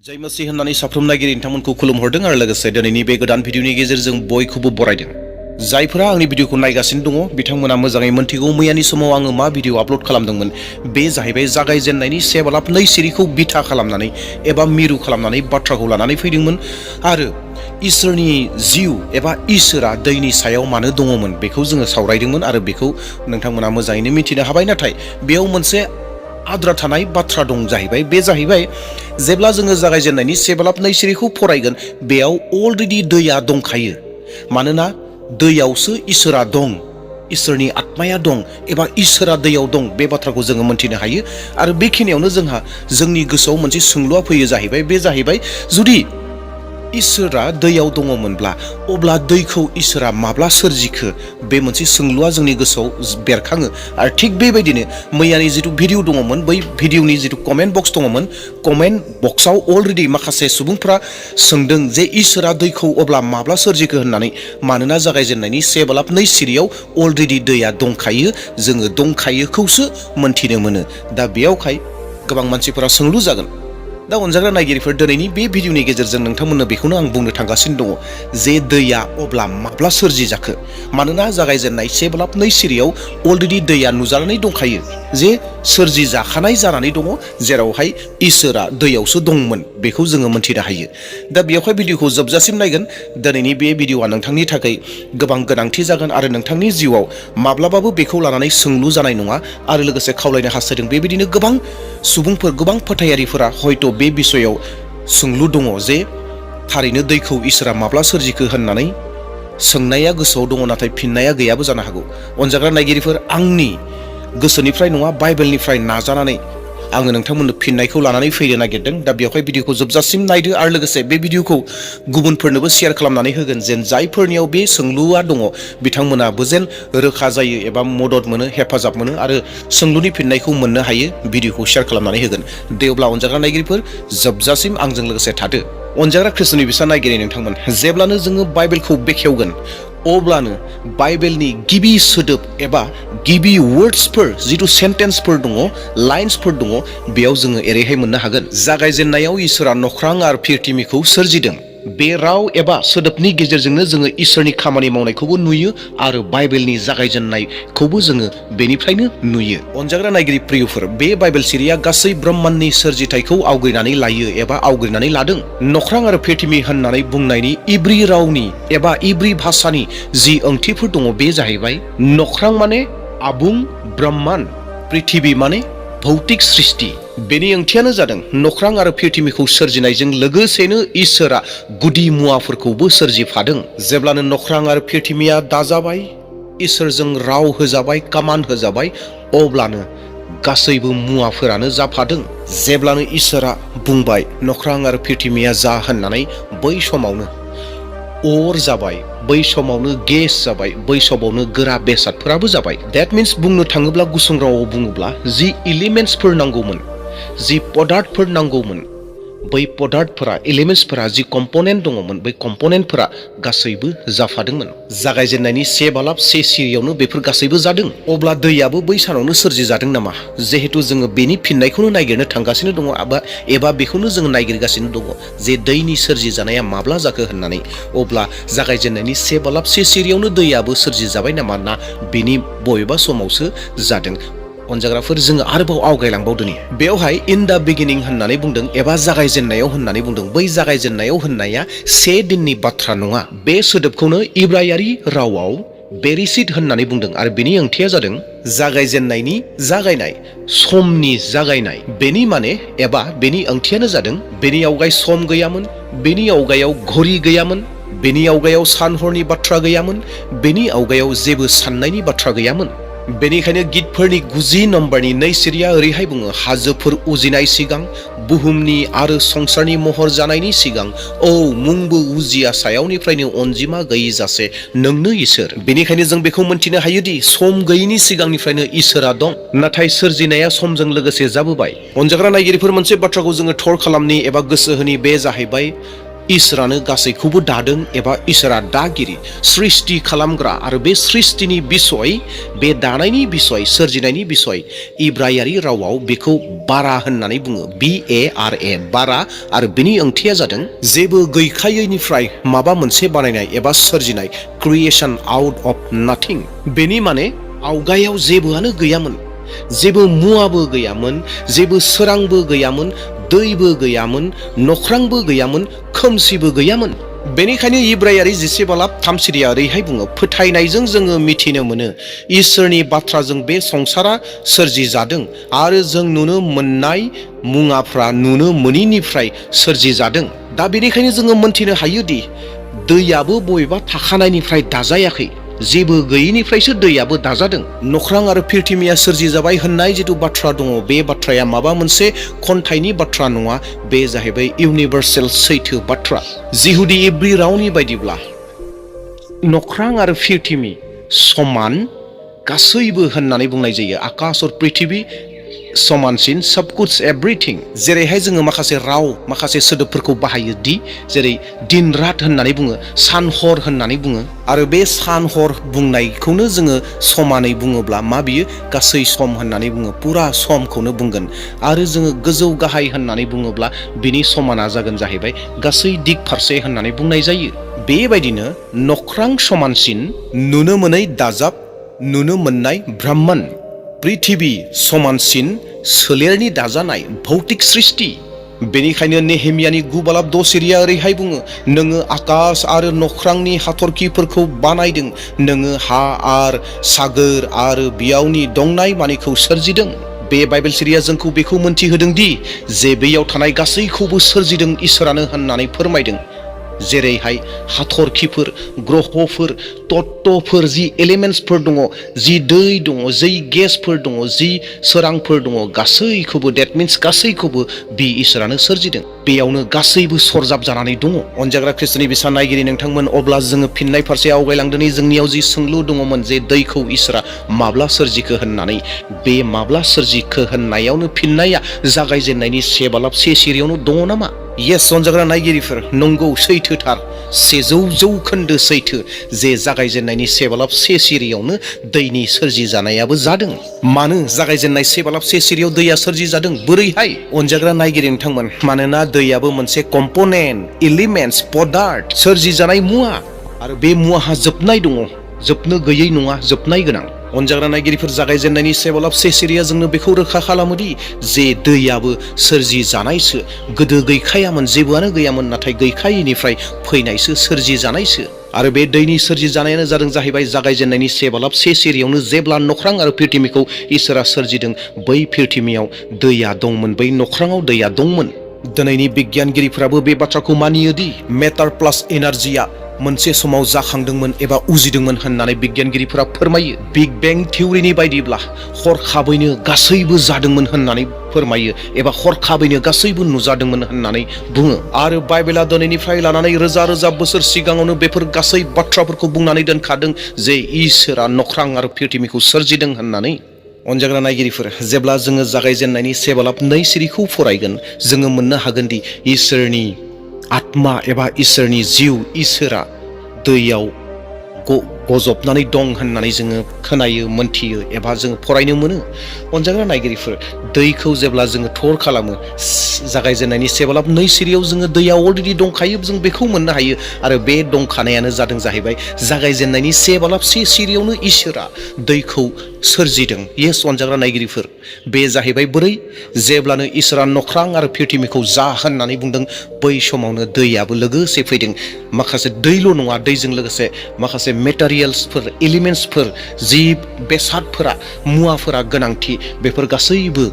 जय मसीह होननानै साफ्रोम नायगिरि नोंथांमोनखौ खुलुमहरदों आरो लोगोसे दिनैनि बे गोदान भिडिअनि गेजेरजों बयखौबो बरायदों। जायफोरा आंनि भिडिअखौ नायगासिनो दङ बिथांमोना मोजाङै मोनथिगौ मैयानि समाव आङो मा भिडिअ आपल'ड खालामदोंमोन। बे जाहैबाय जागायजेननायनि से बालाब 2 सिरिखौ बिथा खालामनानै एबा मिरु खालामनानै बाथ्राखौ लानानै फैदोंमोन आरो इसोरनि जिउ एबा इसोरा दैनि सायाव मानो दङमोन बेखौ जोङो सावरायदोंमोन आरो बेखौ नोंथांमोना मोजाङैनो मिथिनो हाबाय। नाथाय बेयाव मोनसे आद्रा थानाय बाथ्रा दं जाहैबाय। बे जाहैबाय जेब्ला जोङो जागायजेननायनि से बालाब 2 सिरिखौ फरायगोन बेयाव अलरेडि दैया दंखायो। मानोना दैयावसो इसोरा दं, इसोरनि आत्माया दं एबा इसोरा दैयाव दं, बे बाथ्राखौ जोङो मोनथिनो हायो। आरो बेखिनियावनो जोंहा जोंनि गोसोआव मोनसे सोंलुआ फैयो जाहैबाय। बे जाहैबाय जुदि इसोरा दैयाव दङमोनब्ला अब्ला दैखौ इसोरा माब्ला सोरजिखो, बे मोनसे सोंलुआ जोंनि गोसोआव बेरखाङो। आरो थिग बेबायदिनो मैयानि जिथु भिडिअ दङमोन बै भिडिअनि जिथु कमेन्ट बक्स दङमोन, कमेन्ट बक्सआव अलरेडि माखासे सुबुंफ्रा सोंदों जे इसोरा दैखौ अब्ला माब्ला सोरजिखो होननानै। मानोना जागायजेननायनि से बालाब 2 सिरियाव अलरेडि दैया दंखायो, जोङो दंखायोखौसो मोनथिनो मोनो। दा बेयावहाय गोबां मानसिफोरा सोंलु जागोन। दा अनजाग्रा नायगिरिफोर, दिनैनि बे भिडिअनि गेजेरजों नोंथांमोननो बेखौनो आं बुंनो थांगासिनो दङ जे दैया अब्ला माब्ला सोरजिजाखो। मानोना जागायजेननाय से बालाब 2 सिरियाव अलरेडि दैया नुजानानै दंखायो, जे सोरजिजाखानाय जानानै दङ, जेरावहाय इसोरा दैयावसो दंमोन, बेखौ जोङो मोनथिनो हायो। दा बेयावहाय भिडिअखौ जोबजासिम नायगोन। दिनैनि बे भिडिअआ नोंथांनि थाखाय गोबां गोनांथि जागोन आरो नोंथांनि जिउआव माब्लाबाबो बेखौ लानानै सोंलु जानाय नङा। आरो लोगोसे खावलायनो हास्थायदों, बेबायदिनो गोबां सुबुंफोर, गोबां फोथायारिफोरा हयथ' बे बिसयाव सोंलु दङ जे थारैनो दैखौ इसोरा माब्ला सोरजिखो होननानै सोंनाया गोसोआव दङ, नाथाय फिननाया गैयाबो जानो हागौ। अनजाग्रा नायगिरिफोर, आंनि गोसोनिफ्राय नङा बाइबेलनिफ्राय नाजानानै आङो नोंथांमोननो फिननायखौ लानानै फैनो नागिरदों। दा बेवहाय भिडिअखौ जोबजासिम नायदो आरो लोगोसे बे भिडिअखौ गुबुनफोरनोबो शेयार खालामनानै होगोन, जेन जायफोरनियाव बे सोंलुआ दङ बिथांमोनाबो जेन रोखा जायो एबा मदद मोनो, हेफाजाब मोनो आरो सोंलुनि फिननायखौ मोननो हायो। भिडिअखौ शेयार खालामनानै होगोन। दे अब्ला अनजाग्रा नायगिरिफोर, जोबजासिम आंजों लोगोसे थादो। अनजाग्रा ख्रिस्ट'नि बिसा नायगिरि नोंथांमोन, जेब्लानो जोङो बाइबेलखौ बेखेवगोन अब्लानो बाइबेलनि गिबि सोदोब एबा गिबि वर्ड्सफोर, जिथु सेन्टेन्सफोर दङ, लाइन्सफोर दङ, बेयाव जोङो एरैहाय मोननो हागोन। जागायजेननायाव इसोरा नख्रां आरो पृथिबिखौ सोरजिदों। बे राव एबा सोदोबनि गेजेरजोंनो जोङो इसोरनि खामानि मावनायखौबो नुयो आरो बाइबेलनि जागायजेननायखौबो जोङो बेनिफ्रायनो नुयो। अनजाग्रा नायगिरि प्रियफोर, बे बाइबेल सिरिया गासै ब्रह्माण्डनि सोरजिथायखौ आवग्रिनानै लायो एबा आवग्रिनानै लादों। नख्रां आरो पृथिबि होननानै बुंनायनि इब्रि रावनि एबा इब्रि भाषानि जि ओंथिफोर दङ बे जाहैबाय नख्रां माने आबुं ब्रह्माण्ड, पृथिबि माने भौतिक सृष्टि। बेनि ओंथियानो जादों नख्रां आरो पृथिबिखौ सोरजिनायजों लोगोसेनो इसोरा गुदि मुवाफोरखौबो सोरजिफादों। जेब्लानो नख्रां आरो पृथिबिया दाजाबाय, इसोरजों राव होजाबाय, कामान होजाबाय, अब्लानो गासैबो मुवाफोरानो जाफादों। जेब्लानो इसोरा बुंबाय नख्रां आरो पृथिबिया जा होननानै, बै समावनो अर जाबाय, बै समावनो गेस जाबाय, बै समावनो गोरा बेसादफोराबो जाबाय। देट मिन्स बुंनो थाङोब्ला गुसुं रावाव बुङोब्ला जि एलिमेन्ट्सफोर नांगौमोन, जि पदार्थफोर नांगौमोन, बै पदार्थफोरा, एलिमेन्ट्सफोरा, जि कम्पनेन्ट दङमोन, बै कम्पनेन्टफोरा गासैबो जाफादोंमोन। जागायजेननायनि से बालाब 1 सिरियावनो बेफोर गासैबो जादों। अब्ला दैयाबो बै सानावनो सोरजिजादों नामा? जिहेथु जोङो बेनि फिननायखौनो नागिरनो थांगासिनो दङ एबा बेखौनो जोङो नागिरगासिनो दङ जे दैनि सोरजिजानाया माब्ला जाखो होननानै। अब्ला जागायजेननायनि 1 बालाब 1 सिरियावनो दैयाबो सोरजिजाबाय नामा, ना बेनि बबेबा समावसो जादों? अनजाग्राफोर, जोङो आरोबाव आवगायलांबावदोनि। बेवहाय इन दा बिगिनिं होननानै बुंदों एबा जागायजेननायाव होननानै बुंदों। बै जागायजेननायाव होननाया से दिननि बाथ्रा नङा। बे सोदोबखौनो इब्रायारि रावाव बेरिसिट होननानै बुंदों आरो बेनि ओंथिया जादों जागायजेननायनि जागायनाय, समनि जागायनाय। बेनि माने एबा बेनि ओंथियानो जादों बेनि आवगाय सम गैयामोन, बेनि आवगायाव घरि गैयामोन, बेनि आवगायाव सान हरनि बाथ्रा गैयामोन, बेनि आवगायाव जेबो साननायनि बाथ्रा गैयामोन। बेनिखायनो गितफोरनि 9 नम्बरनि 2 सिरिया ओरैहाय बुङो, हाजोफोर उजिनाय सिगां, बुहुमनि आरो संसारनि महर जानायनि सिगां, औ मुंबो उजिया सायावनिफ्रायनो अनजिमा गैयै जासे नोंनो इसोर। बेनिखायनो जों बेखौ मोनथिनो हायोदि सम गैयैनि सिगांनिफ्रायनो इसोरा दं, नाथाय सोरजिनाया समजों लोगोसे जाबोबाय। अनजाग्रा नायगिरिफोर, मोनसे बाथ्राखौ जोङो थर खालामनि एबा गोसो होनि, बे जाहैबाय इसोरानो गासैखौबो दादों एबा इसोरा दागिरि सृष्टि खालामग्रा आरो बे सृष्टिनि बिसय बे दानायनि बिसय सोरजिनायनि बिसय इब्रायारि रावाव बेखौ बारा होननानै बुङो BARA बारा आरो बेनि ओंथिया जादों जेबो गैखायैनिफ्राय माबा मोनसे बानायनाय एबा सोरजिनाय क्रिएशन आउट अफ नाथिं बेनि माने आवगायाव जेबोआनो गैयामोन जेबो मुवाबो गैयामोन जेबो सोरांबो गैयामोन दैबो गैयामोन नख्रांबो गैयामोन खोमसिबो गैयामोन बेनिखायनो इब्रायारि 11:3 ओरैहाय बुङो फोथायनायजों जोङो मिथिनो मोनो इसोरनि बाथ्राजों बे संसारा सोरजि जादों आरो जों नुनो मोननाय मुवाफ्रा नुनो मोनिनिफ्राय सोरजि जादों दा बेनिखायनो जोङो मोनथिनो हायोदि दैयाबो बबेबा थाखानायनिफ्राय दाजायाखै जेबो गैयिनिफ्रायसो दैयाबो दाजादों नख्रां आरो पृथिबिया सोरजि जाबाय होननाय जिथु बाथ्रा दङ बे बाथ्राया माबा मोनसे खन्थाइनि बाथ्रा नङा बे जाहैबाय इउनिभार्सेल सैथो बाथ्रा जिहुदी इब्री रावनि बायदिब्ला नख्रां आरो पृथिबि समान गासैबो होननानै बुंनाय जायो आकाश और पृथिबी समानसिन सबकुछ एभ्रिथिं जेरैहाय जोङो माखासे राव माखासे सोदोबफोरखौ बाहायो दि जेरै दिन रात होननानै बुङो सान हर होननानै बुङो आरो बे सान हर बुंनायखौनो जोङो समानै बुङोब्ला मा बियो गासै सम होननानै बुङो पुरा समखौनो बुंगोन आरो जोङो गोजौ गाहाय होननानै बुङोब्ला बिनि समाना जागोन जाहैबाय गासै दिग फारसे होननानै बुंनाय जायो बेबायदिनो नख्रां समानसिन नुनो मोनै दाजाब नुनो मोननाय ब्रह्मन पृथिबी समानसिन सोलेरनि दाजानाय भौतिक सृष्टि बेनिखायनो नेहेमियानि 9:10 ओरैहाय बुङो नोङो आकाश आरो नख्रांनि हाथरखिफोरखौ बानायदों नोङो हा आरो सागोर आरो बियावनि दंनाय मानिखौ सोरजिदों बे बाइबेल सिरिया जोंखौ बेखौ मोनथिहोदों दि जे बेयाव थानाय गासैखौबो सोरजिदों इसोरानो होननानै फोरमायदों जेरैहाय हाथरखिफोर ग्रहफोर तत्वफोर जि एलिमेन्ट्सफोर दङ जि दै दङ जि गेसफोर दङ जि सोरांफोर दङ गासैखौबो डेट मिन्स गासैखौबो बे इसोरानो सोरजिदों बेयावनो गासैबो सरजाब जानानै दङ अनजाग्रा ख्रिस्टनि बिसान नायगिरि नोंथांमोन अब्ला जोङो फिननाय फारसे आवगायलांदोंनि जोंनियाव जि सोंलु दङमोन जे दैखौ इसोरा माब्ला सोरजिखो होननानै बे माब्ला सोरजिखो होननायावनो फिननाया जागायजेननायनि 1:7 दङ नामा येस अनजाग्रा नायगिरिफोर नंगौ सैथोथार 100% सैथो जे जागायजेननायनि 1:7 दैनि सोरजि जानायाबो जादों मानो जागायजेननाय 1:7 दैया सोरजि जादों बोरैहाय अनजाग्रा नायगिरि नोंथांमोन मानोना दैयाबो मोनसे कम्पनेन्ट एलिमेन्ट्स पदार्थ सोरजि जानाय मुवा आरो बे मुवाहा जोबनाय दङ जोबनो गैयै नङा जोबनाय गोनां अनजाग्रा नायगिरिफोर जागायजेननायनि 1:7 जोंनो बेखौ रोखा खालामोदि जे दैयाबो सोरजि जानायसो गोदो गैखायामोन जेबोआनो गैयामोन नाथाय गैखायैनिफ्राय फैनायसो सोरजि जानायसो आरो बे दैनि सोरजि जानायानो जादों जाहैबाय जागायजेननायनि 1:7 जेब्ला नख्रां आरो पृथिबिखौ इसोरा सोरजिदों बै पृथिबियाव दैया दंमोन बै नख्राङाव दैया दंमोन दिनैनि बिगियानगिरिफोराबो बे बाथ्राखौ मानियो दि मेटार प्लास एनार्जिया मोनसे समाव जाखांदोंमोन एबा उजिदोंमोन होननानै बिगियानगिरिफोरा फोरमायो बिग बें थिउरिनि बायदिब्ला हरखाबैनो गासैबो जादोंमोन होननानै फोरमायो एबा हरखाबैनो गासैबो नुजादोंमोन होननानै बुङो आरो बाइबेला दिनैनिफ्राय लानानै रोजा रोजा बोसोर सिगाङावनो बेफोर गासै बाथ्राफोरखौ बुंनानै दोनखादों जे इसोरा नख्रां आरो पृथिबिखौ सोरजिदों होननानै अनजाग्रा नायगिरिफोर जेब्ला जोङो जागायजेननायनि 1:2 फरायगोन जोङो मोननो हागोनदि इसोरनि आत्मा एबा इसोरनि जिउ इसोरा दैयाव गजबनानै दं होननानै जोङो खोनायो मोनथियो एबा जोङो फरायनो मोनो अनजाग्रा नायगिरिफोर दैखौ जेब्ला जोङो थर खालामो जागायजेननायनि 1:2 जोङो दैयाव अलरेडि दंखायो जों बेखौ मोननो हायो आरो बे दंखानायानो जादों जाहैबाय जागायजेननायनि 1:7 इसोरा दैखौ सोरजिदों येस अनजाग्रा नायगिरिफोर बे जाहैबाय बोरै जेब्लानो इसोरा नख्रां आरो पृथिबिखौ जा होननानै बुंदों बै समावनो दैयाबो लोगोसे फैदों माखासे दैल' नङा दैजों लोगोसे माखासे मेटेरियेल्सफोर एलिमेन्ट्सफोर जि बेसादफोरा मुवाफोरा गोनांथि बेफोर गासैबो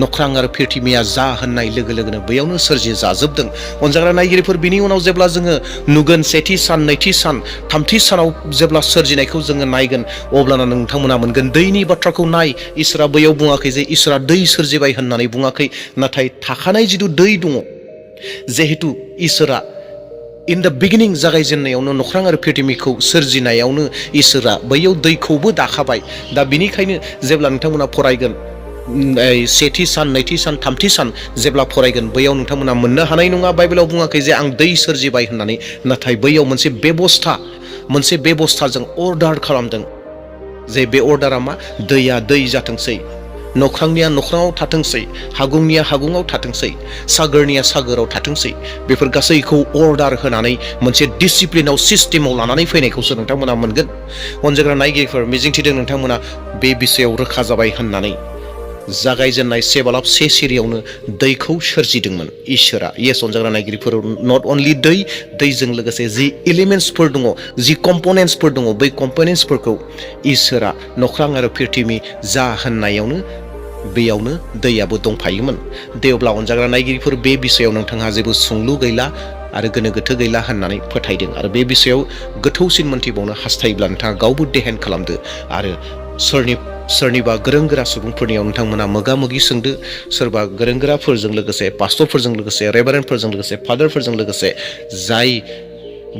नख्रां आरो पृथिबिया जा होननाय लोगो लोगोनो बैयावनो सोरजि जाजोबदों अनजाग्रा नायगिरिफोर बिनि उनाव जेब्ला जोङो नुगोन सेथि सान नैथि सान थामथि सानाव जेब्ला सोरजिनायखौ जोङो नायगोन अब्लाना नोंथांमोना मोनगोन दैनि बाथ्राखौ नाय इसोरा बैयाव बुङाखै जे इसोरा दै सोरजिबाय होननानै बुङाखै नाथाय थाखानाय जिथु दै दङ जिहेतु इसोरा इन द बिगिनिं जागायजेननायावनो नख्रां आरो पृथिबिखौ सोरजिनायावनो इसोरा बैयाव दैखौबो दाखाबाय दा बिनिखायनो जेब्ला नोंथांमोना फरायगोन सेथि सान नैथि सान थामथि सान जेब्ला फरायगोन बैयाव नोंथांमोना मोननो हानाय नङा। बाइबेलाव बुङाखै जे आं दै सोरजिबाय होननानै, नाथाय बैयाव मोनसे बेबस्थाजों अर्डार खालामदों जे बे अर्डारा मा, दैया दै जाथोंसै, नख्रांनिया नख्राङाव थाथोंसै, हागुंनिया हागुङाव थाथोंसै, सागोरनिया सागोराव थाथोंसै। बेफोर गासैखौ अर्डार होनानै मोनसे डिसिप्लिनाव सिस्टेमाव लानानै फैनायखौसो नोंथांमोना मोनगोन। अनजाग्रा नायगिरिफोर, मिजिंथिदों नोंथांमोना बे बिषयाव रोखा जाबाय होननानै। जागायजेननाय सेबालाब 1 सिरियावनो दैखौ सोरजिदोंमोन इसोरा। येस अनजाग्रा नायगिरिफोर, नट अनलि दैजों लोगोसे जि एलिमेन्ट्सफोर दङ, जि कम्पनेन्ट्सफोर दङ, बै कम्पनेन्ट्सफोरखौ इसोरा नख्रां आरो पृथ्वी जा होननायावनो बेयावनो दैयाबो दंफायोमोन। दे अब्ला अनजाग्रा नायगिरिफोर, बे बिषयाव नोंथांहा जेबो सोंलु गैला आरो गोनो गोथो गैला होननानै फोथायदों। आरो बे बिषयाव गोथौसिन मोनथिबावनो हास्थायोब्ला नोंथाङा गावबो देहेन खालामदो आरो सोरनिबा गोरों गोरा सुबुंफोरनियाव नोंथांमोना मोगा मोगि सोंदो। सोरबा गोरों गोराफोरजों लोगोसे, पास्टरफोरजों लोगोसे, रेभारेन्डफोरजों लोगोसे, फादारफोरजों लोगोसे, जाय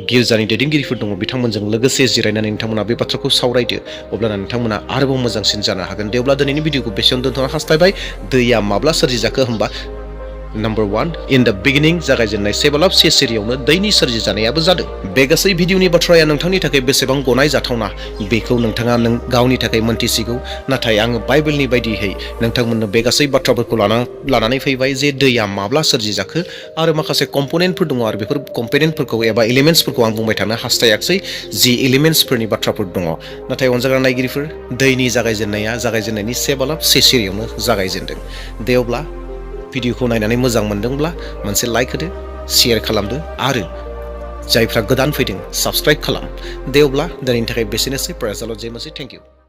गिर्जानि दैदेनगिरिफोर दङ बिथांमोनजों लोगोसे जिरायनानै नोंथांमोना बे बाथ्राखौ सावरायदो। अब्लाना नोंथांमोना आरोबाव मोजांसिन जानो हागोन। दे अब्ला दिनैनि भिडिअखौ बेसेयावनो दोनथ'नो हास्थायबाय। दैया माब्ला सोरजिजाखो होनबा, नम्बर 1, इन द बिगिनिं, जागायजेननाय सेबालाब 1 सिरियावनो दैनि सोरजिजानायाबो जादों। बे गासै भिडिअनि बाथ्राया नोंथांनि थाखाय बेसेबां गनायजाथावना बेखौ नोंथाङा गावनि थाखाय मोनथिसिगौ। नाथाय आङो बाइबेलनि बायदियै नोंथांमोननो बे गासै बाथ्राफोरखौ लानानै फैबाय जे दैया माब्ला सोरजिजाखो आरो माखासे कम्पनेन्टफोर दङ। आरो बेफोर कम्पनेन्टफोरखौ एबा एलिमेन्ट्सफोरखौ आं बुंबाय थानो हास्थायाखिसै, जि एलिमेन्ट्सफोरनि बाथ्राफोर दङ। नाथाय अनजाग्रा नायगिरिफोर, दैनि जागायजेननायनि सेबालाब 1 सिरियावनो जागायजेनदों। दे अब्ला भिडिअखौ नायनानै मोजां मोनदोंब्ला मोनसे लाइक होदो, शेयार खालामदो आरो जायफ्रा गोदान फैदों साबस्क्राइब खालाम। दे अब्ला दिनैनि थाखाय बेसेनोसै। प्रेज द लर्ड, जय मसीह, थेंक इउ।